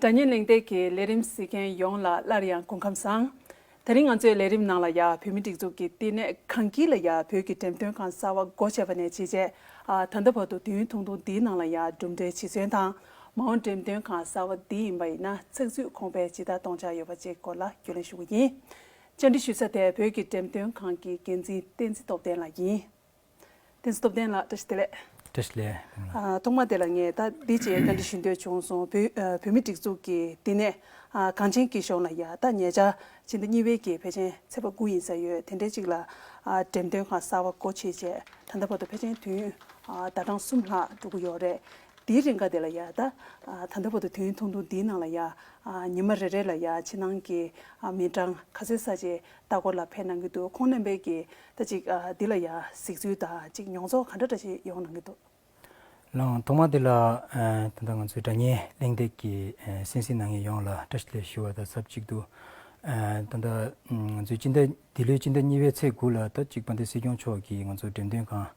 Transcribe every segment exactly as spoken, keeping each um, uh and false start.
སྒྲ་སྙན་གླེང་སྟེགས་ཀྱི་ལས་རིམ་གཟིགས་མཁན་ཡོངས་ལ་སླར་ཡང་སྐུ་ཁམས་བཟང་། དེ་རིང་ང་ཚོའི་ལས་རིམ་ནང་ལ་ཡ་བོད་མིའི་སྒྲིག་འཛུགས་ཀྱི་བསྟི་གནས་གངས་སྐྱིད་ལ་ཡ་བོད་ཀྱི་འགྲེམས་སྟོན་ཁང་གསར་བ་སྒོ་ཕྱེ་བ་ནས་བྱས་རྗེས། ཨ། ད་ལྟ་བར་དུ་དུས་ཡུན་ཐུང་ཐུང་འདིའི་ནང་ལ་ཡ་གྲུབ་འབྲས་གཞི་རྩའི་ཐང་མ་འོངས་འགྲེམས་སྟོན་ཁང་གསར་བ་འདི་ཡིན་པ་ཡིན་ན་ཚགས་ཚུད་ཁོང་པའི་ཇི་ལྟར་གཏོང་འཆར་ཡོད་པ་བཅས་སྐོར་ལ་རྒྱུས་ལོན་ཞུ་གི་ཡིན། བཅར་འདྲི་ཞུ་ས་དེ་བོད་ཀྱི་འགྲེམས་སྟོན་ཁང་གི་འགན་འཛིན་བསྟན་འཛིན་སྟོབས་ལྡན་ལགས་ཡིན། བསྟན་འཛིན་སྟོབས་ལྡན་ལགས་བཀྲ་ཤིས་བདེ་ལེགས། བཀྲ་ཤིས་བདེ་ལེགས། ཨ། ཐོག་མ་དེ་ལ་ངས་ད་འདི་བཅས་བཀའ་འདྲི་ཞུ་འདོད་བྱུང་སོང་། བོད་ཨ་བོད་མིའི་སྒྲིག་འཛུགས་ཀྱི་བསྟི་གནས་ཨ་གངས་ཅན་སྐྱིད་གཤོངས་ལ་ཡ་ད་ཉེ་ཆར་ཕྱི་ཟླ་གཉིས་པའི་གི་ཕལ་ཆེར་ཚེས་པ་དགུ་ཡིན་ས་ཡོད། དེ་འདྲའི་ཅིག་ལ་ཨ་འགྲེམས་སྟོན་ཁང་གསར་བ་སྒོ་ཕྱེ་བྱས་ད་ལྟ་བར་དུ་ཕལ་ཆེར་དུས་ཡུན་ཨ་ཟླ་གྲངས་གསུམ་ལྷག་འགྲོ་གི་ཡོད་རེད། དེའི་རིང་ག་དེ་ལ་ཡ་ད་ཨ་ད་ལྟ་བར་དུ་དུས་ཡུན་ཐུང་ཐུང་འདིའི་ནང་ལ་ཡ་ཨ་ཉི་མ་རེ་རེ་ལ་ཡ་ཕྱི་ནང་གི་ཨ་མི་གྲངས་ག་ཚོད་ཙམ་ཅིག་ལྟ་སྐོར་ལ་ཕེབས་གནང་གི་འདུག་ཁོང་རྣམ་པས་ཀྱིས་ད་ཅིག་ཨ་འདི་ལ་ཡ་གཟིགས་ཚུལ་དང་ཅིག་མྱོང་ཚོར་ག་འདྲ་འདྲ་ཞིག་ཡོང་གནང་གི་འདུག་ལགས། ཐོག་མ་དེ་ལ་ཨ་ད་ལྟ་ང་ཚོའི་སྒྲ་སྙན་གླེང་སྟེགས་ཀྱི་ཨ་གསན་གཟིགས་གནང་མཁན་ཡོངས་ལ་བཀྲ་ཤིས་བདེ་ལེགས་ཞུ་བ་དང་ཆབས་ཅིག་ཏུ། ཨ་ད་ལྟ་ང་ཚོའི་སྤྱི་ཟླ་འདི་ལོའི་སྤྱི་ཟླ་གཉིས་པའི་ཚེས་དགུ་ལ་ད་ཅིག་དཔལ་ལྡན་སྲིད་སྐྱོང་མཆོག་གིས་ང་ཚོ་འགྲེམས་སྟོན་ཁང་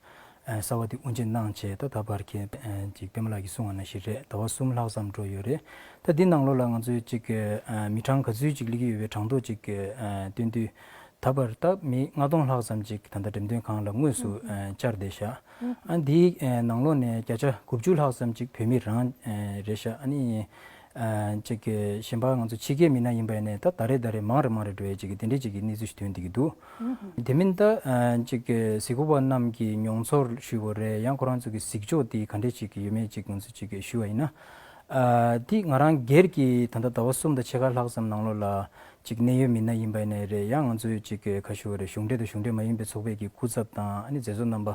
ཨ་གསར་བ་དེ་དབུ་འབྱེད་གནང་བྱས། ད་ད་བར་གྱི་ཨ་ཅིག་པད་མ་ལགས་ཀྱིས་གསུངས་པ་ནང་བཞིན་རེད། ཟླ་བ་གསུམ་ལྷག་ཙམ་འགྲོ་ཡོད་རེད། ད་འདི་ནང་ལོགས་ལ་ང་ཚོས་ཅིག་ཨ་མི་གྲངས་ག་ཚོད་ཅིག་སླེབས་ཀྱི་ཡོད་པའི་གྲངས་ཐོ་ཅིག་ཨ་སྟོན་དུས། ད་བར་ད་མི་ལྔ་སྟོང་ལྷག་ཙམ་ཅིག་ད་ལྟ་འགྲེམས་སྟོན་ཁང་ལ་དངོས་སུ་ཨ་བཅར་བསྡད་ཤག་ཨ་འདིའི་ཨ་ནང་ལོགས་ནས་བརྒྱ་ཆ་དགུ་བཅུ་ལྷག་ཙམ་ཅིག་བོད་མི་རང་ཨ་རེད་ཤག་ཨ་ནི་ཨ་ཅིག་གི་གཞན་པ་ང་ཚོ་ཕྱི་རྒྱལ་མི་སྣ་ཡིན་པ་ཡིན་ནའི་ད་ད་རེས་ད་རེས་མང་རུ་མང་རུ་འགྲོ་ཡས་ཅིག་གི་དེ་འདྲས་ཅིག་གི་གནས་ཚུལ་ཞིག་ཐོན་བསྡད་ཀྱི་འདུག་དེ་མིན་ད་ཨ་ཅིག་གི་གཟིགས་སྐོར་བ་རྣམས་ཀྱི་མྱོང་ཚོར་ཞུ་དགོས་རེད། ཡང་ཁོ་རང་ཚོ་གི་གཟིགས་ཕྱོགས་དེ་ག་འདྲས་ཅིག་གི་ཡོད་མེད་ཅིག་ང་ཚོ་ཅིག་གི་ཞུ་བ་ཡིན་ན། ཨ་དེ་ང་རང་སྒེར་གྱི་ད་ལྟ་ཟླ་བ་གསུམ་དང་ཕྱེད་ཀ་ལྷག་ཙམ་ནང་ལོགས་ལ་ཅིག་གནད་ཡོད་མི་སྣ་ཡིན་པ་ཡིན་ནའི་རེད། ཡང་ང་ཚོའི་ཅིག་གི་ག་ཞུ་བ་རེད། གཞུང་འབྲེལ་དང་གཞུང་འབྲེལ་མ་ཡིན་པའི་ཚོགས་པའི་གི་སྐུ་ཚབ་དང་ཨ་ནི་མཛད་གཙོ་རྣམ་པ་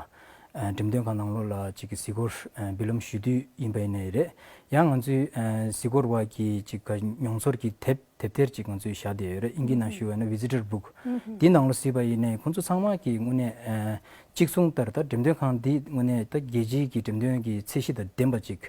ཨ་འགྲེམས་སྟོན་ཁང་ནང་ལོགས་ལ་ཅིག་གི་གཟིགས་སྐོར་ཨ་འབུལ་ལམ་ཞུ་དུས་ཡིན་པ་ཡིན་ནའི་རེད། ཡང་ང་ཚོའི་ཨ་གཟིགས་སྐོར་བ་གི་ཅིག་ག་མྱོང་ཚོར་གྱི་དེབ་དེབ་ཐེར་ཅིག་ང་ཚོས་བཞག་བསྡད་ཡོད་རེད། དབྱིན་སྐད་ནང་ཞུ་བ་ན་Visitor Book། འདི་ནང་ལ་གཟིགས་པ་ཡིན་ནའི་ཁོང་ཚོ་ཚང་མ་གི་དངོས་གནས་ཨ་གཅིག་མཚུངས་ལྟར་ད་འགྲེམས་སྟོན་ཁང་འདི་དངོས་གནས་ད་རྒྱལ་སྤྱིའི་གི་འགྲེམས་སྟོན་གྱི་ཚད་གཞི་དང་ལྡན་པ་ཅིག་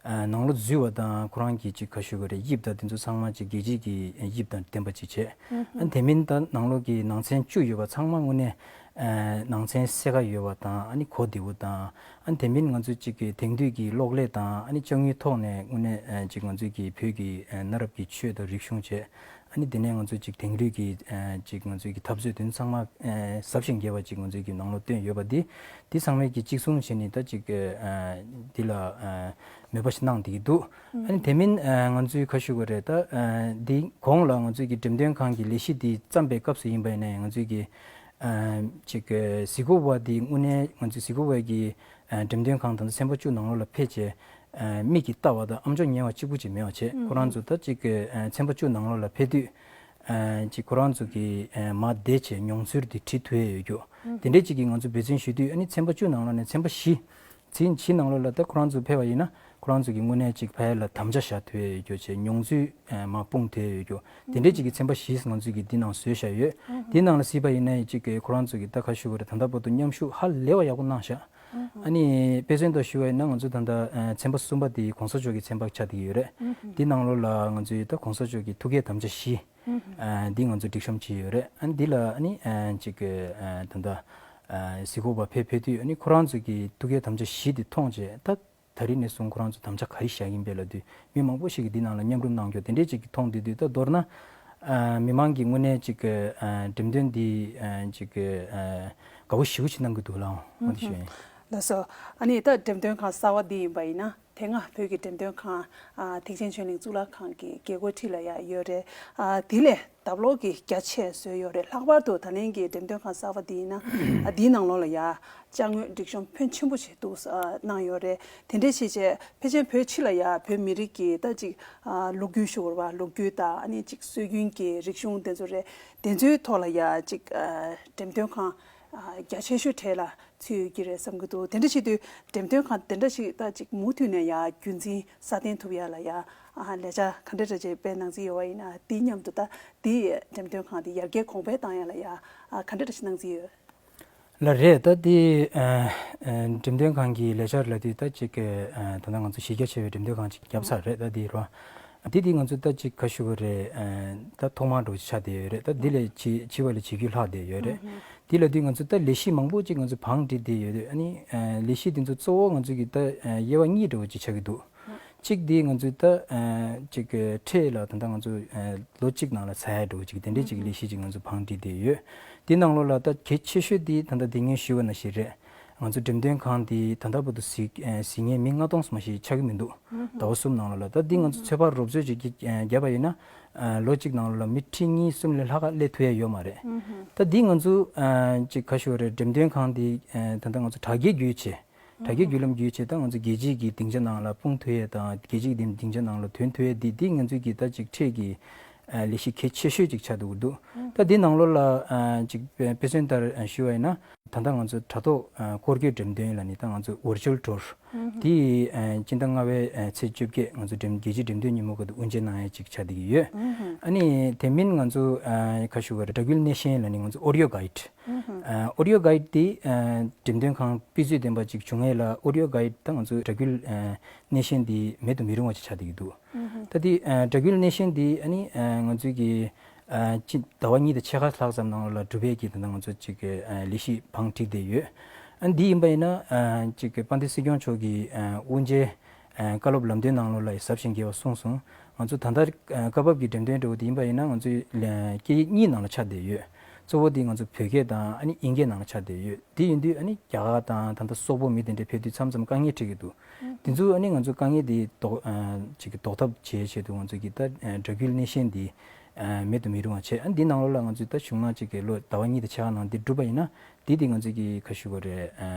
ཨ་ནང་ལོགས་འཛུལ་བ་དང་ཁོ་རང་གི་ཅིག་ག་ཞུ་དགོས་རེད། དབྱིབས་དང་དེ་ཚོ་ཚང་མ་ཅིག་རྒྱལ་སྤྱིའི་གི་དབྱིབས་དང་ལྡན་པ་ཅིག་བྱས། ཨ་དེ་མིན་ད་ནང་ལོགས་ཀྱི་ནང་ཚན་བཅུ་ཡོད་པ་ཚང་མ་དངོས་གནས་ཨ་ནང་ཚན་གསལ་ཁ་ཡོད་པ་དང་ཨ་ནི་གོ་བདེ་བོ་དང་། ཨ་ནི་དེ་མིན་ང་ཚོས་ཅིག་གི་དེང་དུས་ཀྱི་གློག་ཀླད་དང་ཨ་ནི་ལྕགས་དངུལ་ཐོག་ནས་དངོས་གནས་ཨ་ཅིག་ང་ཚོས་ཀྱི་བོད་ཀྱི་ཨ་གནའ་རབས་ཀྱི་ཆོས་དང་རིག་གཞུང་བཅས། ཨ་ནི་དེ་ནས་ང་ཚོས་ཅིག་དེང་རབས་ཀྱི་ཨ་ཅིག་ང་ཚོས་ཀྱི་འཐབ་རྩོད་དེ་ཚོ་ཚང་མ་ཨ་ཟབ་ཞིང་རྒྱས་པ་ཅིག་ང་ཚོས་ཀྱི་ནང་ལོགས་བཏོན་ཡོད་པ་འདི། འདི་ཚང་མས་ཀྱི་གཅིག་མཚུངས་བྱས་ནས་ད་ཅིག་ཨ་འདི་ལ་ཨ་མོས་པ་ཞིག་གནང་བསྡད་ཀྱི་འདུག་ཨ་ནི་དེ་མིན་ཨ་ང་ཚོས་ག་ཞུ་དགོས་རེད། ད་ཨ་འདི་གོང་ལ་ང་ཚོས་ཀྱི་འགྲེམས་སྟོན་ཁང་གི་ལས་གཞི་འདི་བརྩམས་པའི་སྐབས་སུ་ཡིན་པ་ཡིན་ནའི་ང་ཚོས་ཀྱི་ཨ་ཅིག་གཟིགས་སྐོར་བ་འདི་དངོས་གནས་ང་ཚོའི་གཟིགས་སྐོར་བ་གི་ཨ་འགྲེམས་སྟོན་ཁང་དང་ཚན་པ་བཅུ་ནང་ལོགས་ལ་ཕེབས་བྱས། ཨ་མིག་གིས་ལྟ་བ་དང་ཨམ་ཅོག་ཉན་པ་གཅིག་པུ་ཅིག་མེད་པ་བྱས། ཁོ་རང་ཚོ་ད་ཅིག་གི་ཨ་ཚན་པ་བཅུ་ནང་ལོགས་ལ་ཕེབས་དུས་ཨ་ཅིག་ཁོ་རང་ཚོ་གི་ཨ་མར་བསྡད་བྱས་མྱོང་ཚོར་འདི་བྲིས་ཐུབ་ཡས་ཡོད་རྒྱུ། དེ་འདྲས་ཅིག་གི་ང་ཚོ་འབད་བརྩོན་ཞུ་དུས་ཨ་ནི་ཚན་པ་བཅུ་ནང་ལོགས་ནས་ཚན་པ་བཞི། ཚན་བཞི་ནང་ལོགས་ལ་ད་ཁོ་རང་ཚོ་ཕེབས་པ་ཡིན་ན་ཁོ་རང་ཚོ་གི་དངོས་གནས་ཅིག་ཕ་ཡུལ་ལ་དམ་བཅའ་བཞག་ཐུབ་ཡས་ཡོད་རྒྱུ་བྱས། མྱོང་ཚོར་ཨ་མར་སྤུངས་ཐུབ་ཡས་ཡོད་རྒྱུ། དེ་འདྲས་ཅིག་གི་ཚན་པ་བཞི་ང་ཚོ་གི་འདི་ནང་བཟོས་བཞག་ཡོད། དེའི་ནང་ལ་གཟིགས་པ་ཡིན་ན་ཅིག་གི་ཁོ་རང་ཚོ་གི་ད་ག་ཞུ་དགོས་རེད། ད་ལྟ་བར་དུ་མཉམ་ཞུགས་ཧ་ལས་པ་ཡག་པོ་གནང་བཞག་ཨ་ནི་དཔེ་མཚོན་དུ་ཞུ་བ་ཡིན་ན་ང་ཚོ་ད་ལྟ་ཨ་ཚན་པ་གསུམ་པ་དེ་གོང་ས་མཆོག་གི་ཚན་པ་ཆགས་བསྡད་ཀྱི་ཡོད་རེད། དེ་ནང་ལོགས་ལ་ང་ཚོའི་ད་གོང་ས་མཆོག་གི་ཐུགས་བསྐྱེད་དམ་བཅའ་བཞི། ཨ་འདི་ང་ཚོ་སྒྲིག་གཤོམ་བྱས་ཡོད་རེད། ཨ་འདི་ལ་ཨ་ནི་ཨ་ཅིག་ཨ་ད་ལྟ་ཨ་གཟིགས་སྐོར་བ་ཕེབས་ཕེབས་དུས་ཨ་ནི་ཁོ་རང་ཚོ་གི་ཐུགས་བསྐྱེད་དམ་བཅའ་བཞི་དེ་མཐོང་བྱས། ད་ད་རིང་ནས་བཟུང་ཁོ་རང་ཚོ་དམ་བཅའ་ག་རེ་བཞག་ཡིན་པས་ལབ་དུས་མི་མང་པོ་ཞིག་གིས་འདི་ནང་ལ་མཉམ་རུབ་གནང་རྒྱུ་དེ་འདྲས་ཅིག་གི་མཐོང་བསྡད་དུས། ད་མདོར་ན་ཨ་མི་མང་གི་དངོས་གནས་ཅིག་ཨ་འགྲེམས་སྟོན་འདི་ཨ་ཅིག་ཨ་དགའ་པོ་ཞེ་པོ་ཅིག་གནང་གི་འདུག་ལགས། འོ་དེ་ཞུ་ཡིན། ལགས་སོ། ཨ་ནི་ད་འགྲེམས་སྟོན་ཁང་གསར་བ་འདི་ཡིན་པ་ཡིན་ན། དེ་སྔ་བོད་ཀྱི་འགྲེམས་སྟོན་ཁང་ཨ་ཐེག་ཆེན་ཆོས་གླིང་གཙུག་ལག་ཁང་གི་རྒྱལ་སྒོའི་འཁྲིས་ལ་ཡ་ཡོད་རེད། ཨ་དེ་ལས་ལྡབ་ལོག་གི་རྒྱ་ཆེ་བཟོས་ཡོད་རེད། ལྷག་པར་དུ་ད་ལན་གྱི་འགྲེམས་སྟོན་ཁང་གསར་པ་འདི་ཡིན་ན་ཨ་འདིའི་ནང་ལོགས་ལ་ཡ་ཅ་དངོས་སྒྲིག་གཤོམ་ཕོན་ཆེན་པོ་ཞིག་འདུག་ཨ་གནང་ཡོད་རེད། དེ་འདྲའི་བྱས་བྱས་ཕལ་ཆེར་བོད་ཕྱི་ལ་ཡ་བོད་མི་རིགས་ཀྱི་ད་ཅིག་ཨ་ལོ་རྒྱུས་ཞུ་བར་བ་ལོ་རྒྱུས་དང་ཨ་ནི་ཅིག་སྲོལ་རྒྱུན་གྱི་རིག་གཞུང་དེ་ཚོ་རེད། དེ་ཚོའི་ཐོག་ལ་ཡ་ཅིག་ཨ་འགྲེམས་སྟོན་ཁང་ཨ་རྒྱ་ཆེ་ཤོས་གྲས་ལ་ཚུད་ཡོད་ཀྱི་རེད་བསམ་གྱི་འདུག་དེ་འདྲ་བྱེད་དུས་འགྲེམས་སྟོན་ཁང་དེ་འདྲ་ཞིག་ད་ཅིག་མུ་མཐུད་ནས་ཡ་རྒྱུན་འཛིན་སྲ་བརྟན་ཐུབ་ཡ་ལ་ཡ་ཨ་ལས་འཆར་ག་འདྲ་འདྲ་ཅིག་སྤེལ་གནང་རྩིས་ཡོད་པ་ཡིན་ན། དེའི་མཉམ་དུ་ད་དེའི་འགྲེམས་སྟོན་ཁང་དེ་ཡར་རྒྱས་གོང་འཕེལ་བཏང་ཡ་ལ་ཡ་ཨ་ག་འདྲ་འདྲ་ཞིག་གནང་རྩིས་ཡོད། ལགས་རེད། ད་དེ་ཨ་ཨ་འགྲེམས་སྟོན་ཁང་གི་ལས་འཆར་ལ་དེ་ད་ཅིག་ཨ་ད་ལྟ་ང་ཚོ་གཞི་རྒྱ་ཆེ་བའི་འགྲེམས་སྟོན་ཁང་ཅིག་བརྒྱབ་ཚར་རེད། ད་དེ་རོ། དེ་དེ་ང་ཚོ་ད་ཅིག་ག་ཞུ་དགོས་རེད། ཨ་ད་ཐོག་མར་འགྲོ་ཆགས་བསྡད་ཡོད་རེད། ད་དེ་ལས་བྱེད་བྱེད་པ་ལས་བྱེད་རྒྱུ་ལྷག་བསྡད་ཡོད་རེད། དེ་ལ་དུས་ང་ཚོ་ད་ལས་གཞི་མང་པོ་ཅིག་ང་ཚོ་བང་སྒྲིག་བསྡད་ཡོད་རེད། ཨ་ནི་ཨ་ལས་གཞི་དེ་ཚོ་གཙོ་བོ་ང་ཚོ་གི་ད་ཨ་དབྱེ་བ་གཉིས་འདྲ་བོ་ཅིག་ཆགས་ཀྱི་འདུག་གཅིག་འདི་ང་ཚོས་ད་ཨ་ཅིག་ཁྲལ་ལ་ད་ལྟ་ང་ཚོ་ཨ་ལོ་གཅིག་ནང་ལ་ཚར་ཡ་འགྲོ་ཅིག་དེ་འདྲའི་ཅིག་ལས་གཞི་ཅིག་ང་ཚོ་བང་བསྒྲིགས་བསྡད་ཡོད། དེ་ནང་ལོགས་ལ་ད་གལ་ཆེ་ཤོས་འདི་ད་ལྟ་འདི་ངས་ཞུས་པ་ནང་བཞིན་རེད། ང་ཚོ་འགྲེམས་སྟོན་ཁང་འདི་ད་ལྟ་བར་དུ་གཟིགས་ཨ་གཟིགས་མཁན་མི་ལྔ་སྟོང་ཙམ་ཞིག་ཆགས་ཀྱི་མི་འདུག་ཟླ་བ་གསུམ་ནང་ལོགས་ལ། ད་འདི་ང་ཚོ་ཚོད་དཔག་རོབ་ཚོད་ཅིག་བརྒྱབ་པ་ཡིན་ན་ཨ་ལོ་གཅིག་ནང་ལོགས་ལ་མི་ཁྲི་གཉིས་གསུམ་ལས་ལྷག་ག་སླེབས་ཐུབ་ཡ་ཡོད་མ་རེད། ད་འདི་ང་ཚོ་ཨ་ཅིག་ག་ཞུ་བ་རེད། འགྲེམས་སྟོན་ཁང་འདི་ཨ་ད་ལྟ་ང་ཚོ་དྲ་རྒྱའི་བརྒྱུད་བྱས། དྲ་རྒྱའི་བརྒྱུད་ལམ་བརྒྱུད་བྱས་ད་ང་ཚོ་རྒྱལ་སྤྱིའི་གི་སྡིངས་ཆ་ནང་ལ་སྤུངས་ཐུབ་ཡས་དང་རྒྱལ་སྤྱིའི་སྡིངས་སྡིངས་ཆ་ནང་ལ་ཐོན་ཐུབ་ཡས་འདི་འདི་ང་ཚོའི་གི་ད་ཅིག་ཁྲལ་གྱི་ཨ་ལས་གཞི་གལ་ཆེ་ཤོས་ཅིག་ཆགས་འདུག་འདུག་ད་འདི་ནང་ལོགས་ལ་ཨ་ཅིག་དཔེ་དཔེ་མཚོན་ལྟར་ཨ་ཞུ་བ་ཡིན་ན་ད་ལྟ་ང་ཚོ་དྲ་ཐོག་ཨ་སྐོར་སྐྱོད་འགྲེམས་སྟོན་ལ་ནི་ད་ང་ཚོ་ཝར་ཅུ་ཨལ་ཊུར་འདི་ཨ་སྤྱི་ཟླ་ལྔ་པའི་ཨ་ཚེས་བཅོ་བརྒྱད་ང་ཚོ་འགྲེམས་རྒྱལ་སྤྱིའི་འགྲེམས་སྟོན་ཉིན་མོ་སྐབས་དུ་དབུ་འབྱེད་གནང་ཡས་ཅིག་ཆགས་བསྡད་ཀྱི་ཡོད། ཨ་ནི་དེ་མིན་ང་ཚོ་ཨ་ག་ཞུ་བ་རེད། སྒྲ་སྒྱུར་སྣེ་ཤན་ལ་ནི་ང་ཚོ་ཨོ་ཌི་ཡོ་གའིཌ། ཨོ་ཌི་ཡོ་གའིཌ་དེ་འགྲེམས་སྟོན་ཁང་སྤུས་ཚད་ལྡན་པ་ཅིག་བྱུང་ཡས་ལ་ཨོ་ཌི་ཡོ་གའིཌ་དང་ང་ཚོའི་སྒྲ་སྒྱུར་སྣེ་ཤན་དེ་མེད་དུ་མི་རུང་བ་ཅིག་ཆགས་བསྡད་ཀྱི་འདུག་ད་དེ་སྒྲ་སྒྱུར་སྣེ་ཤན་དེ་ཨ་ནི་ང་ཚོའི་གི་ཅི་ཟླ་བ་གཉིས་དང་ཕྱེད་ཀ་ལྷག་ཙམ་ནང་ལ་གྲུབ་པའི་གི་ད་ལྟ་ང་ཚོ་ཅིག་ལས་གཞི་བང་བསྒྲིགས་བསྡད་ཡོད། ཨ་ནི་འདི་ཡིན་པ་ཡིན་ན་ཅིག་དཔལ་ལྡན་སྲིད་སྐྱོང་མཆོག་གི་དབུ་འབྱེད། ཨ་བཀའ་སློབ་ལམ་སྟོན་ནང་ལོགས་ལ་ཡི་ཟབ་ཞིང་རྒྱས་པ་གསུངས་སོང་། ང་ཚོ་ད་ལྟ་ཨ་སྐབས་བབ་ཀྱི་འགྲེམས་སྟོན་འདྲ་བོ་དེ་ཡིན་པ་ཡིན་ན་ང་ཚོའི་ལ་སྐད་ཡིག་གཉིས་ནང་ལ་ཆགས་བསྡད་ཡོད། གཙོ་བོ་དེ་ང་ཚོ་བོད་སྐད་དང་ཨ་ནི་དབྱིན་སྐད་ནང་ལ་ཆགས་བསྡད་ཡོད། དེ་ཡིན་དུས་ཨ་ནི་རྒྱ་གར་དང་ད་ལྟ་སོག་པོ་མི་དེ་འདྲ་ཕེབས་དུས་མཚམས་མཚམས་དཀའ་ངལ་འཕྲད་ཀྱི་འདུག་དེ་ཚོ་ཨ་ནི་ང་ཚོ་དཀའ་ངལ་དེ་ཟློག་ཨ་ཅིག་གི་ཟློག་ཐབས་བྱེད་ཆེད་དུ་ང་ཚོ་གི་ད་ཨ་སྒྲ་སྒྱུར་སྣེ་ཤན་དེ་ཨ་མེད་དུ་མི་རུང་བ་བྱས། ཨ་ནི་འདི་ནང་ལོགས་ལ་ང་ཚོས་ད་གཞུང་ནང་ཅིག་གི་ལོ་ཟླ་བ་གཉིས་དང་ཕྱེད་ཀ་ནང་འདི་བསྒྲུབས་པ་ཡིན་ན། དེ་དེ་ང་ཚོས་ཀྱི་ཁ་ཞུ་བ་རེད། ཨ་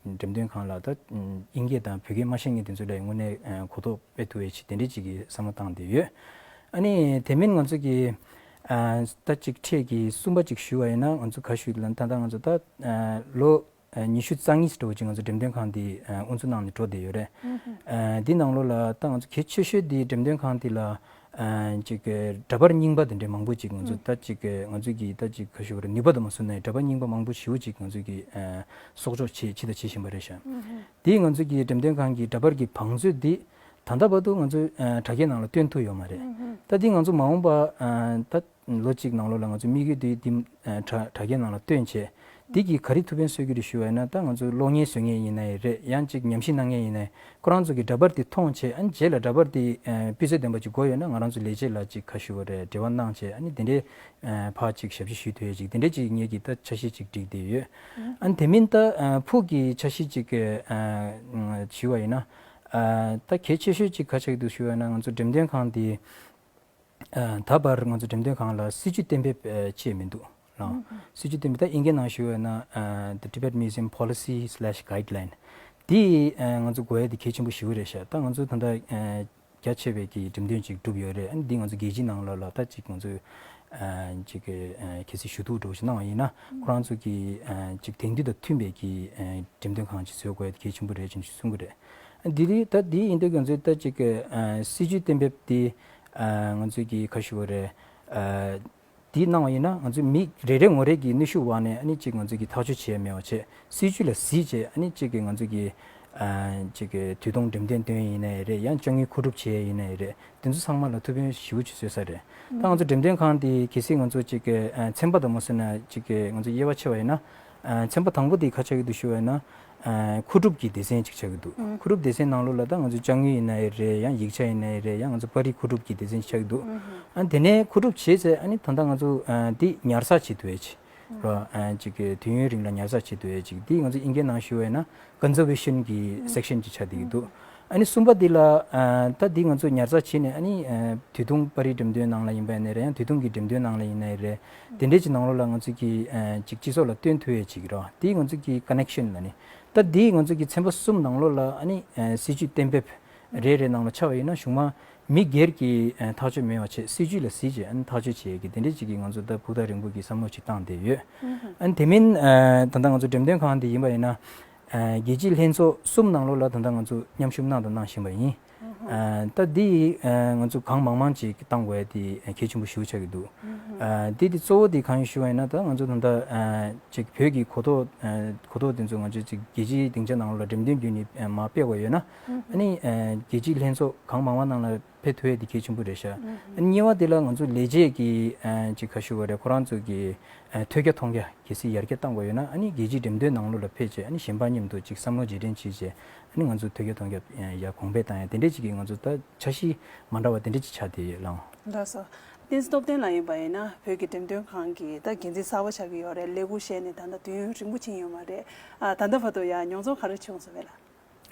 འགྲེམས་སྟོན་ཁང་ལ་ད་དབྱིན་སྐད་དང་བོད་སྐད་མ་ཤེས་མཁན་དེ་ཚོ་ལ་དངོས་གནས་ཨ་གོ་རྟོགས་སྤེལ་ཐུབ་ཡས་ཆེད་དེ་འདྲས་ཅིག་གི་བསམ་བློ་བཏང་བསྡད་ཡོད། ཨ་ནི་དེ་མིན་ང་ཚོས་ཀྱི་ཨ་ད་ཅིག་ཁྲལ་གྱི་གསུམ་པ་ཅིག་ཞུ་བ་ཡིན་ན། ང་ཚོ་ག་ཞུ་ལ་ད་ལྟ་ང་ཚོ་ད་ཨ་ལོ་ཨ་ཉི་ཤུ་རྩ་གཉིས་འགྲོ་ཅིག་ང་ཚོ་འགྲེམས་སྟོན་ཁང་འདི་ཨ་དབུ་འཛུགས་གནང་ནས་འགྲོ་བསྡད་ཡོད་རེད། ཨ་འདི་ནང་ལོགས་ལ་ད་ང་ཚོ་གལ་ཆེ་ཤོས་འདི་འགྲེམས་སྟོན་ཁང་འདི་ལ། ཨ་ཅིག་གི་འདྲ་པར་རྙིང་པ་དེ་འདྲའི་མང་པོ་ཅིག་ང་ཚོ་ད་ཅིག་གི་ང་ཚོ་གི་ད་ཅིག་ག་ཞུ་བ་རེད། ནུས་པ་དང་མ་སོན་ནའི་འདྲ་པར་རྙིང་པ་མང་པོ་ཞེ་པོ་ཅིག་ང་ཚོ་གི་ཨ་གསོག་འཇོག་བྱེད་བྱེད་དང་བྱེད་བཞིན་པ་རེད་ཤག་དེ་ང་ཚོ་གི་འགྲེམས་སྟོན་ཁང་གི་འདྲ་པར་གྱི་བང་མཛོད་འདི་ད་ལྟ་བར་དུ་ང་ཚོ་ཨ་དྲ་རྒྱའི་ནང་ལ་བཏོན་ཐུབ་ཡོད་མ་རེད། ད་འདི་ང་ཚོ་མ་འོངས་པ་ཨ་ད་ལོ་གཅིག་ནང་ལོགས་ལ་ང་ཚོ་དམིགས་ཡུལ་འདི་འདི་ཨ་དྲ་དྲ་རྒྱའི་ནང་ལ་བཏོན་བྱས། འདི་གིས་ག་རེ་ཐུགས་ཕན་གསོས་ཀྱི་རེད་ཞུ་བ་ཡིན་ན། ད་ང་ཚོ་གློག་བརྙན་བཟོ་མཁན་ཡིན་ནའི་རེད། ཡང་ཅིག་ཉམས་ཞིབ་གནང་མཁན་ཡིན་ནའི་ཁོ་རང་ཚོ་གི་འདྲ་པར་དེ་མཐོང་བྱས། ཨ་ནི་རྗེས་ལ་འདྲ་པར་དེ་ཨ་སྤུས་ཚད་ལྡན་པ་ཅིག་དགོས་ཡོད་ན་ང་རང་ཚོ་ལས་བྱེད་ལ་ཅིག་ག་ཞུ་བ་རེད། འབྲེལ་བ་གནང་བྱས། ཨ་ནི་དེ་འདྲའི་ཨ་ཕར་ཅིག་ཞབས་ཕྱི་ཞུ་ཐུབ་ཡས་ཅིག་དེ་འདྲའི་ཅིག་ངེད་ཀྱིས་ད་འཆར་གཞི་ཅིག་བསྒྲིགས་བསྡད་ཡོད། ཨ་ནི་དེ་མིན་ད་ཨ་ཕུགས་ཀྱི་འཆར་གཞི་ཅིག་ཨ་ཞུ་བ་ཡིན་ན། ཨ་ད་གལ་ཆེ་ཤོས་ཅིག་ག་ཆགས་ཀྱི་འདུག་ཞུ་བ་ཡིན་ན། ང་ཚོ་འགྲེམས་སྟོན་ཁང་དེ། ཨ་ད་བར་ང་ཚོ་འགྲེམས་སྟོན་ཁང་ལ་སྲིད་ཇུས་གཏན་འབེབས་ཨ་བྱས་མི་འདུག་ལགས། སྲིད་ཇུས་གཏན་འབེབས་ད་དབྱིན་སྐད་ནང་ཞུ་བ་ན་ཨ་The Tibet Museum Policy Slash Guideline། དེ་ཨ་ང་ཚོ་དགོས་ཡ་དེ་གལ་ཆེན་པོ་ཞེ་པོ་རེད་ཤག་ད་ང་ཚོ་ད་ལྟ་ཨ་རྒྱ་ཆེ་བའི་གི་འགྲེམས་སྟོན་ཅིག་བསྒྲུབས་ཡོད་རེད། ཨ་ནི་འདི་ང་ཚོ་རྒྱལ་སྤྱིའི་ནང་ལོགས་ལ་ད་ཅིག་ང་ཚོས་ཨ་ཅིག་ཨ་གལ་སྲིད་ཞུ་གཏུག་འདྲ་བོ་ཞིག་གནང་བ་ཡིན་ན། ཁོ་རང་ཚོ་གི་ཨ་ཅིག་དེང་དུས་དང་མཐུན་པའི་གི་ཨ་འགྲེམས་སྟོན་ཁང་ཅིག་བཟོ་དགོས་ཡ་དེ་གལ་ཆེན་པོ་རེད་ཅེས་གསུང་གི་རེད། འདི་རིགས་ད་འདི་ཡིན་དུས་ང་ཚོས་ད་ཅིག་གི་ཨ་སྲིད་ཇུས་གཏན་འབེབས་འདི་ཨ་ང་ཚོས་ཀྱི་ཁ་ཞུ་བ་རེད། ཨ་འདི་གནང་བ་ཡིན་ན་ང་ཚོས་མི་རེ་རེ་ངོ་རེ་གི་ནུས་ཤུགས་འོག་ནས་ཨ་ནི་ཅིག་ང་ཚོས་ཀྱི་ཐག་གཅོད་བྱེད་ཡ་མེད་པ་བྱས། སྲིད་ཇུས་ལ་གཟིགས་བྱས། ཨ་ནི་ཅིག་གི་ང་ཚོས་ཀྱི་ཨ་ཅིག་གི་དུས་ཐུང་འགྲེམས་སྟོན་སྟོན་ཡིན་ནའི་རེད། ཡང་དཔྱ་དངུལ་མཁོ་སྒྲུབ་བྱེད་ཡ་ཡིན་ནའི་རེད། དེ་ཚོ་ཚང་མ་ལ་ཐུགས་ཕན་ཞེ་པོ་ཅིག་གསོས་ས་རེད། ད་ང་ཚོ་འགྲེམས་སྟོན་ཁང་འདི་གལ་སྲིད་ང་ཚོ་ཅིག་གི་ཨ་ཚན་པ་དང་མ་སོན་ན་ཅིག་གི་ང་ཚོ་དབྱེ་བ་ཕྱེ་བ་ཡིན་ན། ཨ་ཚན་པ་དང་པོ་དེ་ག་ཆགས་ཀྱི་འདུག་ཞུ་བ་ཡིན་ན། ཨ་མཁོ་སྒྲུབ་ཀྱི་སྡེ་ཚན་ཅིག་ཆགས་ཀྱི་འདུག་ཨ་མཁོ་སྒྲུབ་སྡེ་ཚན་ནང་ལོགས་ལ་ད་ང་ཚོ་དཔྱ་དངུལ་ཡིན་ནའི་རེད། ཡང་ཡིག་ཆ་ཡིན་ནའི་རེད། ཡང་ང་ཚོ་པར་རིས་མཁོ་སྒྲུབ་ཀྱི་སྡེ་ཚན་ཅིག་ཆགས་ཀྱི་འདུག་ཨ་དེ་ནས་མཁོ་སྒྲུབ་བྱས་ཚེ་ཨ་ནི་ད་ལྟ་ང་ཚོ་ཨ་དེ་ཉར་ཚགས་བྱེད་ཐུབ་ཡས་ཅིག་རོ། ཨ་ཅིག་གི་དུས་ཡུན་རིང་ལ་ཉར་ཚགས་བྱེད་ཐུབ་ཡས་ཅིག་དེ་ང་ཚོ་དབྱིན་སྐད་ནང་ཞུ་བ་ཡིན་ན་conservation་གྱི་section་ཅིག་ཆགས་བསྡད་ཀྱི་འདུག་ཨ་ནི་གསུམ་པ་འདི་ལ་ཨ་ད་འདི་ང་ཚོ་ཉར་ཚགས་བྱས་ནས་ཨ་ནི་ཨ་དུས་ཐུང་པར་རིས་འགྲེམས་སྟོན་ནང་ལ་ཡིན་པ་ཡིན་ནའི་རེད། ཡང་དུས་ཐུང་གི་འགྲེམས་སྟོན་ནང་ལ་ཡིན་ནའི་རེད། དེ་འདྲའི་ཅིག་ནང་ལོགས་ལ་ང་ཚོ་གི་ཨ་ཅིག་སྤྱི་ཚོགས་ལ་སྟོན་ཐུབ་ཡས་ཅིག་རོ། དེ་ང་ཚོ་གི་connection་ལ་ནི། ད་འདི་ང་ཚོ་གི་ཚན་པ་གསུམ་ནང་ལོགས་ལ་ཨ་ནི་ཨ་སྲིད་ཇུས་གཏན་འབེབས་རེ་རེ་ནང་ལ་ཆ་བ་ཡིན་ན། གཞུང་མ་མི་སྒེར་གྱི་ཨ་ཐག་གཅོད་མེད་པ་བྱས། སྲིད་ཇུས་ལ་གཟིགས་བྱས་ཨ་ནི་ཐག་གཅོད་བྱེད་ཡས་ཀྱི་དེ་འདྲའི་ཅིག་གི་ང་ཚོ་ད་ཕུགས་ཐག་རིང་པོ་གི་བསམ་བློ་ཅིག་བཏང་བསྡད་ཡོད། ཨ་ནི་དེ་མིན་ཨ་ད་ལྟ་ང་ཚོ་འགྲེམས་སྟོན་ཁང་འདི་ཡིན་པ་ཡིན་ན། ཨ་རྒྱལ་སྤྱིའི་ལྷན་ཚོགས་གསུམ་ནང་ལོགས་ལ་ད་ལྟ་ང་ཚོ་མཉམ་ཞུགས་གནང་དང་གནང་བཞིན་པ་ཡིན། ཨ་ད་འདི་ཨ་ང་ཚོ་གང་མང་མང་ཅིག་བཏང་དགོས་ཡ་དེ་གལ་ཆེན་པོ་ཞེ་པོ་ཆགས་ཀྱི་འདུག་ཨ་འདི་དེ་གཙོ་བོ་དེ་གང་ཡིན་ཞུ་བ་ཡིན་ན། ད་ང་ཚོ་ད་ལྟ་ཨ་ཅིག་བོད་ཀྱི་གོ་རྟོགས་ཨ་གོ་རྟོགས་དེ་ཚོ་ང་ཚོ་ཅིག་རྒྱལ་སྤྱིའི་སྡིངས་ཆ་ནང་ལོགས་ལ་འགྲེམས་སྟོན་བརྒྱུད་ནས་ཨ་མར་སྤེལ་དགོས་ཡོད་ན། ཨ་ནི་ཨ་རྒྱལ་སྤྱིའི་ལྷན་ཚོགས་གང་མང་མང་ནང་ལ་ ཕེབས་ཐུབ་ཡས་དེ་གལ་ཆེན་པོ་རེད་ཤག་ཨ་ནི་གཉིས་པ་དེ་ལ་ང་ཚོ་ལས་བྱེད་ཀྱི་ཨ་ཅིག་ཁ་ཤུ་བ་རེད། ཁོ་རང་ཚོ་གི་ཨ་ཐོས་རྒྱ་མཐོང་རྒྱ་གལ་སྲིད་ཡར་རྒྱས་བཏང་དགོས་ཡོད་ན། ཨ་ནི་རྒྱལ་སྤྱིའི་འགྲེམས་སྟོན་ནང་ལོགས་ལ་ཕེབས་བྱས། ཨ་ནི་གཞན་པ་མཉམ་དུ་ཅིག་བསམ་བློ་རྗེས་དྲན་བྱས་བྱས། ཨ་ནི་ང་ཚོ་ཐོས་རྒྱ་མཐོང་རྒྱ་ཡར་གོང་འཕེལ་བཏང་ཡ་དེ་འདྲས་ཅིག་གི་ང་ཚོ་ད་འཆར་གཞི་མ་འདྲ་བ་དེ་འདྲས་ཅིག་ཆགས་བསྡད་ཡོད་ལགས། ལགས་སོ། བསྟན་འཛིན་སྟོབས་ལྡན་ལགས་ཡིན་པ་ཡིན་ན་བོད་ཀྱི་འགྲེམས་སྟོན་ཁང་གི་ད་འགན་འཛིན་གསར་པ་ཆགས་ཀྱི་ཡོད་རེད། ལས་འགུལ་བཤད་ནས་ད་ལྟ་དུས་ཡུན་རིང་པོ་ཕྱིན་ཡོད་མ་རེད། ཨ་ད་ལྟ་བར་དུ་ཡང་མྱོང་ཚོར་ག་རེ་བྱུང་སོང་བས་ལགས།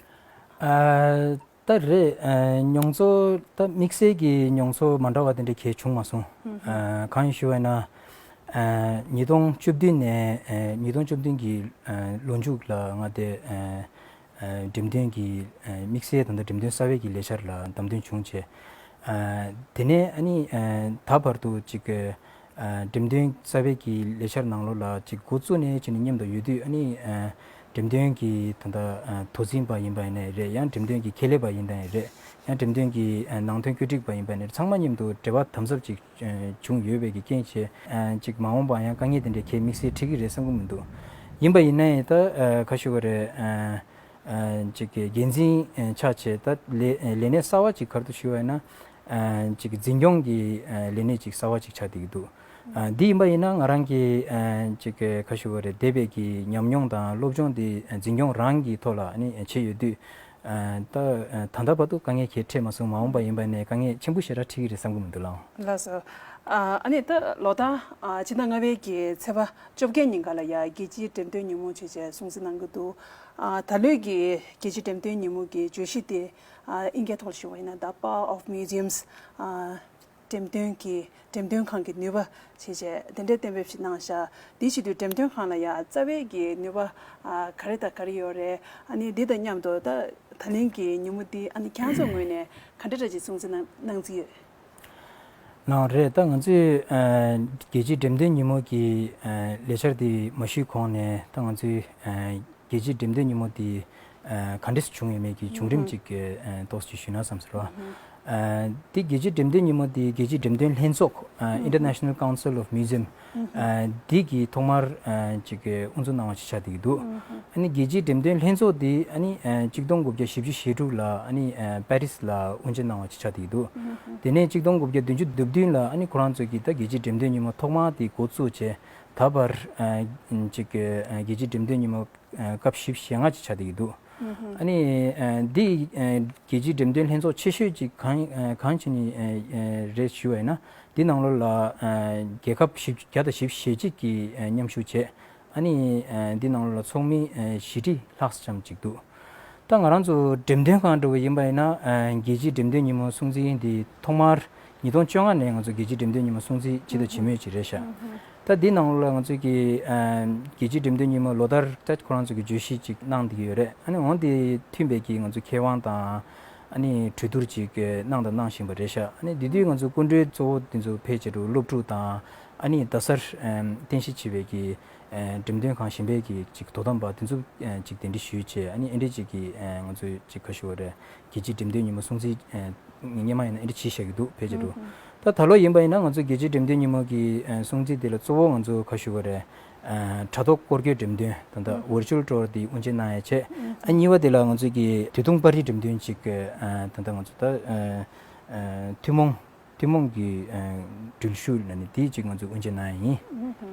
ཨ་ད་རེད། ཨ་མྱོང་ཚོར་ད་དམིགས་བསལ་གྱི་མྱོང་ཚོར་མ་འདྲ་བ་དེ་འདྲ་གལ་བྱུང་མ་སོང་། ཨ་གང་ཡིན་ཞུ་བ་ཡིན་ན། ཨ་ཉིས་སྟོང་བཅུ་བདུན་ནས་ཨ་ཉིས་སྟོང་བཅུ་བདུན་གྱི་ཨ་ལོ་མཇུག་ལ་ང་དེ་ཨ་ཨ་འགྲེམས་སྟོན་གྱི་ཨ་དམིགས་བསལ་ད་ལྟ་འགྲེམས་སྟོན་གསར་པའི་གི་ལས་འཆར་ལ་བདམས་ཐོན་བྱུང་བྱས། ཨ་དེ་ནས་ཨ་ནི་ཨ་ད་བར་དུ་ཅིག་ཨ་འགྲེམས་སྟོན་གསར་པའི་གི་ལས་འཆར་ནང་ལོགས་ལ་ཅིག་འགོ་བཙུགས་ནས་བྱས་ནས་མཉམ་དུ་ཡོད་དུས། ཨ་ནི་ཨ་འགྲེམས་སྟོན་གྱི་ད་ལྟ་ཨ་དོ་འཛིན་པ་ཡིན་པ་ཡིན་ནའི་རེད། ཡང་འགྲེམས་སྟོན་གྱི་ཁྱད་ལས་པ་ཡིན་ནའི་རེད། ཡང་འགྲེམས་སྟོན་གྱི་ཨ་ནང་དོན་བཀོད་སྒྲིག་པ་ཡིན་པ་ཡིན་ནའི་རེད། ཚང་མ་མཉམ་དུ་འབྲེལ་བ་དམ་ཟབ་ཅིག་ཨ་བྱུང་ཡོད་པའི་གི་རྐྱེན་བྱས། ཨ་ཅིག་མ་འོངས་པ་ཡང་དཀའ་ངལ་དེ་འདྲའི་གལ་དམིགས་བསལ་འཕྲད་ཀྱི་རེད་བསམ་གྱི་མི་འདུག་ཡིན་པ་ཡིན་ནའི་ད་ཨ་ཁ་ཤོ་ག་རེད། ཨ་ཨ་ཅིག་གི་འགན་འཛིན་ཨ་ཆགས་བྱས། ད་ལས་ཨ་ལས་གནས་གསར་པ་ཅིག་ག་རེ་འདུག་ཞུ་བ་ཡིན་ན། ཨ་ཅིག་འཛིན་སྐྱོང་གི་ཨ་ལས་གནས་ཅིག་གསར་པ་ཅིག་ཆགས་བསྡད་ཀྱི་འདུག་ཨ་འདི་ཡིན་པ་ཡིན་ན་ང་རང་གི་ཨ་ཅིག་གི་ཁ་ཤོ་ག་རེད། འདས་པའི་གི་ཉམས་མྱོང་དང་སློབ་སྦྱོང་དེ་ཨ་འཛིན་སྐྱོང་རང་གི་ཐོག་ལ་ཨ་ནི་བྱས་ཡོད་དུས། ཨ་ད་ཨ་ད་ལྟ་བར་དུ་དཀའ་ངལ་གལ་འཕྲད་མ་སོང་། མ་འོངས་པ་ཡིན་པ་ནས་དཀའ་ངལ་ཆེན་པོ་ཞེ་དྲག་འཕྲད་ཀྱི་རེད་བསམ་གྱི་མི་འདུག་ལགས། ལགས་སོ། ཨ་ཨ་ནི་ད་ལོ་ལྟར་ཨ་ཕྱི་ཟླ་ལྔ་པའི་གི་ཚེས་པ་བཅོ་བརྒྱད་ཉིན་ཀ་ལ་ཡ་རྒྱལ་སྤྱིའི་འགྲེམས་སྟོན་ཉིན་མོ་བྱས་བྱས་སྲུང་བརྩི་གནང་གི་འདུག་ཨ་ད་ལོའི་གི་རྒྱལ་སྤྱིའི་འགྲེམས་སྟོན་ཉིན་མོ་གི་བརྗོད་གཞི་དེ་ཨ་ཨིན་སྐད་ཐོག་ལ་ཞུ་བ་ཡིན་ན། The Power of Museums། ཨ་འགྲེམས་སྟོན་གྱི་འགྲེམས་སྟོན་ཁང་གི་ནུས་པ་བྱས་བྱས་དེ་འདྲའི་གཏན་འབེབས་ཤིག་གནང་ཤག་དེ་བྱེད་དུས་འགྲེམས་སྟོན་ཁང་ལ་ཡ་རྩ་བའི་གི་ནུས་པ་ཨ་ག་རེ་དང་ག་རེ་ཡོད་རེད། ཨ་ནི་འདི་དང་མཉམ་དུ་ད་ད་ལན་གྱི་ཉིན་མོ་འདི་ཨ་ནི་ཁྱེད་ཚོའི་ངོས་ནས་ག་འདྲ་འདྲ་ཅིག་སྲུང་བརྩི་གནང་གནང་རྩིས་ཡོད། ལགས་རེད། ད་ང་ཚོས་ཨ་རྒྱལ་སྤྱིའི་འགྲེམས་སྟོན་ཉིན་མོ་གི་ཨ་ལས་འཆར་འདི་མ་ཞུས་གོང་ནས། ད་ང་ཚོས་ཨ་རྒྱལ་སྤྱིའི་འགྲེམས་སྟོན་ཉིན་མོ་འདི་ཨ་ག་འདྲས་བྱུང་ཡོད་མེད་ཀྱི་བྱུང་རིམ་ཅིག་ཨ་ཏོག་ཙམ་ཞུས་ན་བསམ་ཟེར་བ། ཨ་འདི་རྒྱལ་སྤྱིའི་འགྲེམས་སྟོན་ཉིན་མོ་འདི་རྒྱལ་སྤྱིའི་འགྲེམས་སྟོན་ལྷན་ཚོགས་ཨ་International Council of Museum། ཨ་འདི་གིས་ཐོག་མར་ཨ་ཅིག་གི་དབུ་འཛུགས་གནང་བ་ཅིག་ཆགས་བསྡད་ཀྱི་འདུག་ཨ་ནི་རྒྱལ་སྤྱིའི་འགྲེམས་སྟོན་ལྷན་ཚོགས་འདི་ཨ་ནི་ཨ་གཅིག་སྟོང་དགུ་བརྒྱ་བཞི་བཅུ་ཞེ་དྲུག་ལ་ཨ་ནི་ཨ་པེ་རིས་ལ་དབུ་འབྱེད་གནང་བ་ཅིག་ཆགས་བསྡད་ཀྱི་འདུག་དེ་ནས་གཅིག་སྟོང་དགུ་བརྒྱ་བདུན་ཅུ་དོན་བདུན་ལ་ཨ་ནི་ཁོ་རང་ཚོ་གིས་ད་རྒྱལ་སྤྱིའི་འགྲེམས་སྟོན་ཉིན་མོ་ཐོག་མ་དེ་འགོ་བཙུགས་བྱས། ད་བར་ཨ་ཅིག་གི་ཨ་རྒྱལ་སྤྱིའི་འགྲེམས་སྟོན་ཉིན་མོ་ཨ་སྐབས་བཞི་བཅུ་ཞེ་ལྔ་ཅིག་ཆགས་བསྡད་ཀྱི་འདུག་ཨ་ནི་ཨ་འདི་ཨ་རྒྱལ་སྤྱིའི་འགྲེམས་སྟོན་ལྷན་ཚོགས་ཆེ་ཤོས་ཅིག་གང་ཨ་གང་བྱས་ནས་ཨ་ཨ་རེད་ཞུ་བ་ཡིན་ན། འདི་ནང་ལོགས་ལ་ཨ་རྒྱལ་ཁབ་བཞི་བཅུ་བརྒྱ་དང་བཞི་བཅུ་ཞེ་གཅིག་གིས་ཨ་མཉམ་ཞུགས་བྱས། ཨ་ནི་ཨ་འདི་ནང་ལོགས་ལ་ཚོགས་མི་ཨ་བཞི་ཁྲི་ལྷག་ཙམ་ཅིག་འདུག་ད་ང་རང་ཚོ་འགྲེམས་སྟོན་ཁང་འདྲ་བོ་ཡིན་པ་ཡིན་ན། ཨ་རྒྱལ་སྤྱིའི་འགྲེམས་སྟོན་ཉིན་མོ་སྲུང་བརྩི་འདི་ཐོག་མར་ཉིས་སྟོང་བཅོ་ལྔ་ནས་ང་ཚོ་རྒྱལ་སྤྱིའི་འགྲེམས་སྟོན་ཉིན་མོ་སྲུང་བརྩི་བྱེད་དང་བྱེད་མུས་ཅིག་རེད་ཤག་ད་འདི་ནང་ལོགས་ལ་ང་ཚོས་ཀྱི་ཨ་རྒྱལ་སྤྱིའི་འགྲེམས་སྟོན་ཉིན་མོ་ལོ་ལྟར་ད་ཁོ་རང་ཚོ་གི་བརྗོད་གཞི་ཅིག་གནང་བསྡད་ཀྱི་ཡོད་རེད། ཨ་ནི་འོ་འདི་མཐུན་པའི་གི་ང་ཚོ་མཁས་དབང་དང་ཨ་ནི་གྲོས་བསྡུར་ཅིག་གནང་དང་གནང་བཞིན་པ་རེད་ཤག་ཨ་ནི་དེ་དུས་ང་ཚོ་སྐུ་མགྲོན་གཙོ་བོ་དེ་ཚོ་ཕེབས་བྱས་འགྲོ་སློབ་ཕྲུག་དང་། ཨ་ནི་རྡ་སར་ཨ་རྟེན་གཞི་བྱས་པའི་གི་ཨ་འགྲེམས་སྟོན་ཁང་གཞན་པའི་གི་ཅིག་དོ་དམ་པ་དེ་ཚོ་ཨ་ཅིག་གདན་འདྲེན་ཞུས་བྱས། ཨ་ནི་ཨེ་འདྲས་ཅིག་གི་ཨ་ང་ཚོས་ཅིག་ག་ཞུ་བ་རེད། རྒྱལ་སྤྱིའི་འགྲེམས་སྟོན་ཉིན་མོ་སྲུང་བརྩི་ཨ་སྔོན་མ་ཡིན་ན་ཨེ་འདྲས་བྱས་བཞག་གི་འདུག་ཕལ་ཆེར་འགྲོ། ད་ད་ལོ་ཡིན་པ་ཡིན་ན་ང་ཚོ་རྒྱལ་སྤྱིའི་འགྲེམས་སྟོན་ཉིན་མོ་གི་ཨ་སྲུང་བརྩི་དེ་ལ་གཙོ་བོ་ང་ཚོ་ག་ཞུ་བ་རེད། ཨ་དྲ་ཐོག་སྐོར་སྐྱོད་འགྲེམས་སྟོན་ད་ལྟ་ཝར་ཅུ་ཨལ་ཊུར་དེ་དབུ་འབྱེད་གནང་ཡ་བྱས། ཨ་གཉིས་པ་དེ་ལ་ང་ཚོ་གི་དུས་ཐུང་པར་རིས་འགྲེམས་སྟོན་ཅིག་ཨ་ད་ལྟ་ང་ཚོ་ད་ཨ་ཨ་ཐུན་མོང་། ཐུན་མོང་གི་ཨ་འགྲུལ་བཞུད་ལ་ནི་དེ་གཅིག་ང་ཚོས་དབུ་འབྱེད་གནང་ཡ་ཡིན།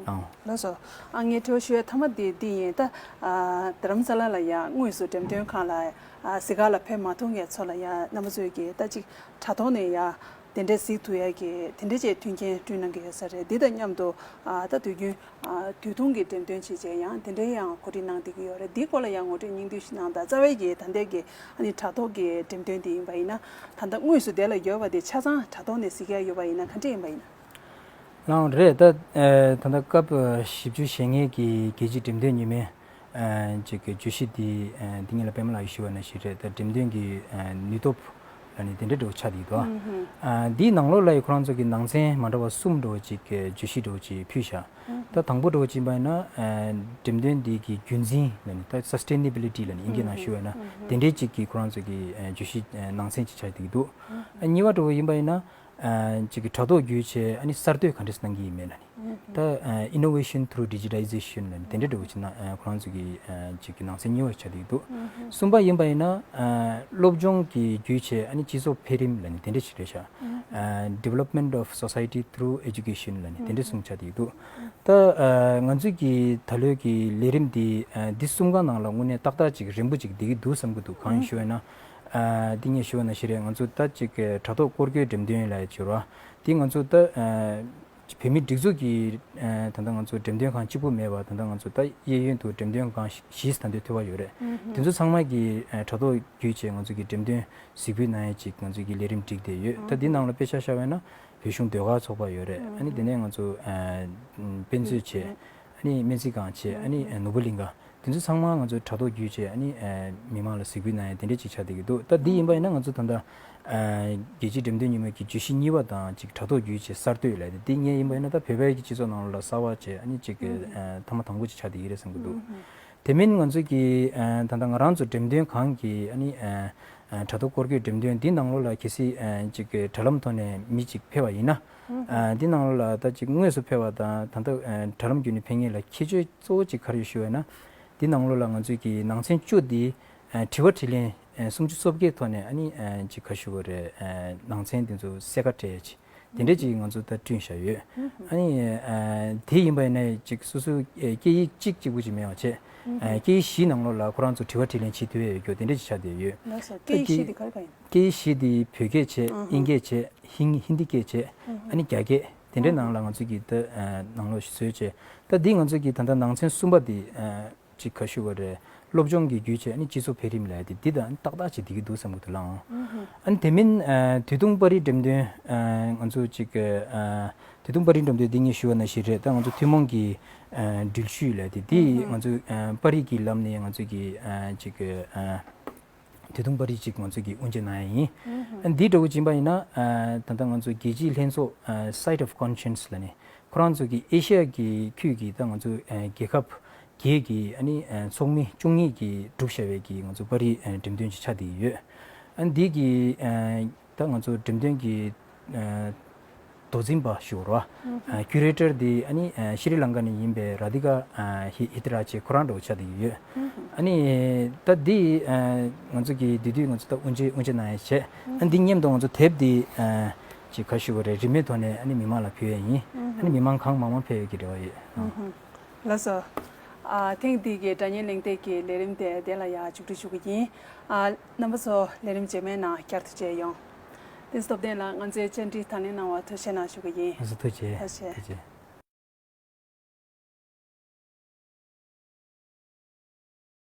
ཨང་། ལགས་སོ། ཨ་ངས་དྲི་བ་ཞུ་ཡ་མཐའ་མ་དེ་འདི་ཡིན། ད་ཨ་རྡ་རམ་ས་ལ་ལ་ཡ་དངོས་སུ་འགྲེམས་སྟོན་ཁང་ལ་ཨ་གཟིགས་ག་ལ་ཕེབས་མ་ཐུབ་མཁན་ཚོ་ལ་ཡ་རྣམ་པ་ཚོས་ཀྱིས་ད་ཅིག་དྲ་ཐོག་ནས་ཡ་དེ་འདྲས་གཟིགས་ཐུབ་ཡ་གི་དེ་འདྲས་ཅིག་མཐུན་རྐྱེན་བསྐྲུན་གནང་གི་ཡོད་ས་རེད། འདི་དང་མཉམ་དུ་ཨ་ད་དུས་རྒྱུན། ཨ་དུས་ཐུང་གི་འགྲེམས་སྟོན་བྱས་རྗེས་ཡང་དེ་འདྲའི་ཡང་གོ་སྒྲིག་གནང་བསྡད་ཀྱི་ཡོད་རེད། འདིའི་སྐོར་ལ་ཡང་ངོ་སྤྲོད་སྙིང་བསྡུས་ཤིག་གནང་དང་། རྩ་བའི་གི་ད་ལྟའི་གི་ཨ་ནི་དྲ་ཐོག་གི་འགྲེམས་སྟོན་དེ་ཡིན་པ་ཡིན་ན། ད་ལྟ་དངོས་སུ་དེ་ལ་ཡོད་པ་དེ་ཆ་ཚང་དྲ་ཐོག་ནས་གཟིགས་ཡ་ཡོད་པ་ཡིན་ན་ག་འདྲས་ཡིན་པ་ཡིན་ན། ལགས་རེད། ད་ཨ་ད་ལྟ་སྐབས་བཞི་བཅུ་ཞེ་ལྔའི་གི་རྒྱལ་སྤྱིའི་འགྲེམས་སྟོན་ཉིན་མོའི་ཨ་ཅིག་གི་བརྗོད་གཞི་འདི་ཨ་འདི་ཉིད་ལ་པད་མ་ལགས་ཀྱིས་ཞུས་པ་ནང་བཞིན་རེད། ད་འགྲེམས་སྟོན་གྱི་ཨ་ནུས་སྟོབས་ལ་ནི་དེ་འདྲ་འདྲ་བོ་ཆགས་བསྡད་འདུག་ཨ་འདིའི་ནང་ལོགས་ལ་ཡི་ཁོ་རང་ཚོ་གི་ནང་ཚན་མ་འདྲ་བ་གསུམ་འདྲ་བོ་ཅིག་གི་བརྗོད་གཞི་འདྲ་བོ་ཅིག་ཕུལ་བཞག་ད་དང་པོ་འདྲ་བོ་ཅིག་ཡིན་པ་ཡིན་ན་ཨ་འགྲེམས་སྟོན་འདི་གི་རྒྱུན་འཛིན་ལ་ནི་ད་སས་ཊེ་ནེ་བི་ལི་ཊི་ལ་ནི་དབྱིན་སྐད་ནང་ཞུ་བ་ཡིན་ན་དེ་འདྲའི་ཅིག་གི་ཁོ་རང་ཚོ་གི་ཨ་བརྗོད་གཞི་ཨ་ནང་ཚན་ཅིག་ཆགས་བསྡད་ཀྱི་འདུག་ཨ་གཉིས་པ་འདྲ་བོ་ཡིན་པ་ཡིན་ན། ཨ་ཅིག་གི་དྲ་ཐོག་བརྒྱུད་བྱས་ཨ་ནི་གསར་གཏོད་ག་འདྲས་གནང་གི་ཡིན་མེད་ལ་ནི། ད་innovation through digitization ལབ་ནས་དེ་འདྲ་འདྲ་བོ་ཅིག་ན་ཁོ་རང་ཚོ་གི་ཅིག་གི་ནང་ཚན་གཉིས་པ་ཆགས་བསྡད་འདུག་གསུམ་པ་ཡིན་པ་ཡིན་ན་སློབ་སྦྱོང་གི་བརྒྱུད་བྱས་ཨ་ནི་སྤྱི་ཚོགས་འཕེལ་རིམ་ལབ་ནས་དེ་འདྲ་ཞིག་རེད་ཤག Development of Society through Education ལབ་ནས་དེ་འདྲ་གསུམ་ཆགས་བསྡད་འདུག་ད་ང་ཚོས་ཀྱི་ད་ལོའི་གི་ལས་རིམ་འདི་འདི་གསུམ་ཀ་ནང་ལ་དངོས་གནས་ཏག་ཏག་ཅིག་རན་པོ་ཅིག་བསྡད་ཀྱི་འདུག་བསམ་གྱི་འདུག་གང་ཡིན་ཞུ་བས་ན་འདི་ངས་ཞུ་བ་ནང་བཞིན་རེད། ང་ཚོ་ད་ཅིག་དྲ་ཐོག་སྐོར་སྐྱོད་འགྲེམས་སྟོན་ལབ་ཡ་ཅིག་ཡོད་རེད་བ། འདི་ང་ཚོ་ད་བོད་མིའི་སྒྲིག་འཛུགས་ཀྱི་ད་ལྟ་ང་ཚོ་འགྲེམས་སྟོན་ཁང་གཅིག་པུ་མེད་པ་ད་ལྟ་ང་ཚོ་ད་གཡས་གཡོན་དུ་འགྲེམས་སྟོན་ཁང་བཞི་ད་ལྟ་ཐོན་པ་ཡོད་རེད། དེ་ཚོ་ཚང་མ་གི་དྲ་ཐོག་བརྒྱུད་བྱས་ང་ཚོ་གི་འགྲེམས་སྟོན་གཟིགས་འབུལ་གནང་ཡས་ཅིག་ང་ཚོ་གི་ལས་རིམ་བསྒྲིགས་བསྡད་ཡོད། ད་འདི་ནང་ལ་དཔེ་ཆ་བཞག་པ་ཡིན་ན་བོད་གཞུང་ཟློས་གར་ཚོགས་པ་ཡོད་རེད། ཨ་ནི་དེ་ནས་ང་ཚོ་དཔེ་མཛོད་བྱས་ཨ་ནི་སྨན་རྩིས་ཁང་བྱས་ཨ་ནི་ནོར་བུ་གླིང་ག་དེ་ཚོ་ཚང་མ་ང་ཚོ་དྲ་ཐོག་བརྒྱུད་བྱས་ཨ་ནི་མི་མང་ལ་གཟིགས་འབུལ་གནང་ཡས་དེ་འདྲས་ཅིག་ཆགས་བསྡད་ཀྱི་འདུག་ད་འདི་ཡིན་པ་ཡིན་ན་ང་ཚོ་ད་ལྟ་རྒྱལ་སྤྱིའི་འགྲེམས་སྟོན་ཉིན་མོ་གི་བརྗོད་གཞི་གཉིས་པ་དང་ཅིག་དྲ་ཐོག་བརྒྱུད་བྱས་གསར་གཏོད་ལབ་དེ་འདི་ངས་ཡིན་པ་ཡིན་ན་ད་བོད་པའི་གི་སྤྱི་ཚོགས་ནང་ལོགས་ལ་གསར་བ་བྱས་ཨ་ནི་ཅིག་གི་ཐ་མ་དང་པོ་ཅིག་ཆགས་བསྡད་ཀྱི་རེད་བསམ་གྱི་འདུག་དེ་མིན་ང་ཚོ་གི་ད་ལྟ་ང་རང་ཚོ་འགྲེམས་སྟོན་ཁང་གི་ཨ་ནི་དྲ་ཐོག་སྐོར་སྐྱོད་འགྲེམས་སྟོན་འདི་ནང་ལོགས་ལ་གལ་སྲིད་ཅིག་གི་དྲ་ལམ་ཐོག་ནས་མི་ཅིག་ཕེབས་པ་ཡིན་ན་འདི་ནང་ལོགས་ལ་ད་ཅིག་དངོས་སུ་ཕེབས་པ་དང་ད་ལྟ་དྲ་ལམ་བརྒྱུད་ནས་ཕེབས་མཁན་ལ་ཁྱད་ཆོས་གཙོ་བོ་ཅིག་ག་རེ་ཡོད་ཞུ་བ་ན། འདི་ནང་ལོགས་ལ་ང་ཚོའི་གི་ནང་ཚན་བཅུ་འདི་དྲི་བ་དྲིས་ལན་སུམ་ཅུ་སོ་བརྒྱད་ཐོག་ནས་ཨ་ནི་ཅིག་ག་ཞུ་དགོས་རེད། ནང་ཚན་འདི་ཚོ་གསལ་ཁ་སྤྲད་ཅིག་དེ་འདྲས་ཅིག་ང་ཚོ་ད་བསྐྲུན་བཞག་ཡོད། ཨ་ནི་དེ་ཡིན་པ་ཡིན་ན་ཅིག་སོ་སོའི་སྐད་ཡིག་གཅིག་གཅིག་པུ་ཅིག་མེད་པ་བྱས་སྐད་ཡིག་བཞི་ནང་ལོགས་ལ་ཁོ་རང་ཚོ་དྲི་བ་དྲིས་ལན་བྱེད་ཐུབ་ཡས་ཡོད་རྒྱུ་དེ་འདྲས་ཅིག་ཆགས་བསྡད་ཡོད། ལགས་སོ། སྐད་ཡིག་བཞི་དེ་ག་རེ་ག་ཡིན། སྐད་ཡིག་བཞི་དེ་བོད་སྐད་བྱས་དབྱིན་སྐད་བྱས་ཧིན་ཧིན་དི་སྐད་བྱས་ཨ་ནི་རྒྱ་སྐད་དེ་འདྲའི་ནང་ལ་ང་ཚོ་གི་ད་ནང་ལོགས་བཟོས་བྱས་ད་འདི་ང་ཚོ་གི་ད་ལྟ་ནང་ཚན་གསུམ་པ་དེ་ཅིག་ག་ཞུ་དགོས་རེད། སློབ་སྦྱོང་གི་བརྒྱུད་བྱས་ཨ་ནི་སྤྱི་ཚོགས་འཕེལ་རིམ་ལབ་ཡ་དེ་འདི་དང་ཏག་ཏག་ཅིག་བསྡད་ཀྱི་འདུག་བསམ་གྱི་འདུག་ལགས། ཨ་ནི་དེ་མིན་དུས་ཐུང་པར་རིས་འགྲེམས་སྟོན་ང་ཚོ་ཅིག་དུས་ཐུང་པར་རིས་འགྲེམས་སྟོན་འདི་ངས་ཞུ་བ་ནང་བཞིན་རེད། ད་ང་ཚོ་ཐུན་མོང་གི་འགྲུལ་བཞུད་ལབ་ཡ་དེ་འདི་ང་ཚོ་པར་རིས་ཀྱི་ལམ་ནས་ང་ཚོ་གི་ཅིག་དུས་ཐུང་པར་རིས་ཅིག་ང་ཚོ་གིས་དབུ་འབྱེད་གནང་ཡ་ཡིན། ཨ་འདིའི་འདྲ་བོ་ཅིག་ཡིན་པ་ཡིན་ན་ད་ལྟ་ང་ཚོ་རྒྱལ་སྤྱིའི་ལྷན་ཚོགས་Site of Conscience ལབ་ནས་ཁོ་རང་ཚོ་གི་ཨེ་ཤི་ཡ་གི་ཁུལ་གྱི་ད་ང་ཚོ་རྒྱལ་ཁབ་བརྒྱད་ཀྱི་ཨ་ནི་ཚོགས་མི་བཅུ་གཉིས་ཀྱིས་གྲུབ་བཞག་པའི་གི་ང་ཚོ་པར་རིས་འགྲེམས་སྟོན་ཅིག་ཆགས་བསྡད་ཡོད། ཨ་འདི་གི་ད་ང་ཚོ་འགྲེམས་སྟོན་གྱི་མདོ་འཛིན་པ་ཞུ་རོ། ཨ་ཀུ་རེ་ཊར་འདི་ཨ་ནི་ཤྲི་ལང་ཀ་ནས་ཡིན་པའི་ར་དྷི་ཀ་ཧི་ཧི་ཏི་ར་ཅེ་ཁོ་རང་འདྲ་བོ་ཆགས་བསྡད་ཡོད། ཨ་ནི་ད་འདི་ང་ཚོ་གི་འདི་དུས་ང་ཚོ་ད་དབུ་འབྱེད་དབུ་འབྱེད་གནང་ཡ་བྱས་ཨ་འདི་མཉམ་དུ་ང་ཚོ་དེབ་འདི་ཅིག་ག་ཞུ་དགོས་རེད། རིན་མེད་ཐོག་ནས་ཨ་ནི་མི་མང་ལ་ཕུལ་ཡ་ཡིན། ཨ་ནི་མི་མང་གང་མང་མང་ཕེབས་ཡོད་ཀྱི་རེ་བ་ཡོད། ལགས་སོ། ཨ་ཐེངས་འདི་གི་སྒྲ་སྙན་གླེང་སྟེགས་ཀྱི་ལས་རིམ་དེ་དེ་ལ་ཡང་མཇུག་སྒྲིལ་ཞུ་གི་ཡིན། ཨ་རྣམ་པ་ཚོ་ལས་རིམ་རྗེས་མའི་ནང་བསྐྱར་དུ་མཇལ་ཡོང་། དེ་སྟོབས་ལྡན་ལགས་ང་ཚོའི་བཅར་འདྲི་དང་ལེན་གནང་བར་ཐུགས་རྗེ་གནང་ཞུ་གི་ཡིན། ལགས་སོ་ཐུགས་རྗེ་ཆེ། ཐུགས་རྗེ་ཆེ།